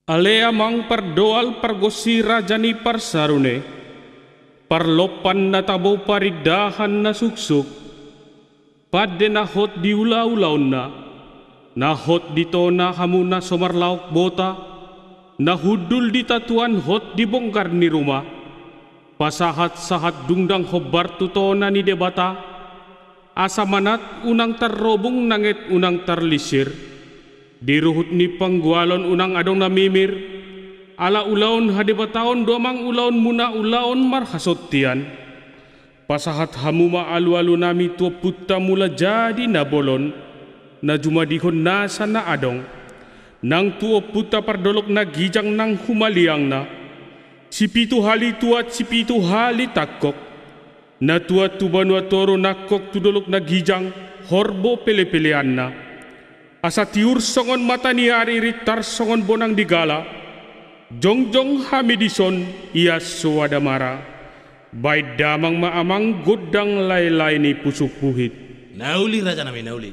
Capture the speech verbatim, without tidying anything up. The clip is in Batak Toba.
Ale Amang pardoal pargonsi raja ni parsarune, parlompan na tabo parindahan na suksuk, pande na hot di ulaulaonna, na hot di tona hamu na so marlaok bota, na hundul di tatuan hot di bonggar ni ruma, pasahatsahat dungdang hombar tu tona ni Debata, asa manat unang tarrobung nanget unang tarlinsir, di ruhut ni panggualon unang adong na mimir, ala ulaon hadebataon do Amang ulaonmuna ulaon marhasontian. Pasahat hamu ma alualunami tu ompunta Mula Jadi Nabolon, na jumadihon nasa na adong, nang tu ompunta pardolok na ginjang nang humaliangna, sipitu hali tuat sipitu hali tangkok, na tuat tu banua toru nangkok tu dolok na ginjang, horbo pelepeleanna. Asa tiur songon mata ni ari, rintar songon bonang di gala, jongjong hami dison, ias soada mara. Baen damang ma Amang gondang laelae ni pusuk buhit. Na uli rajanami, na uli.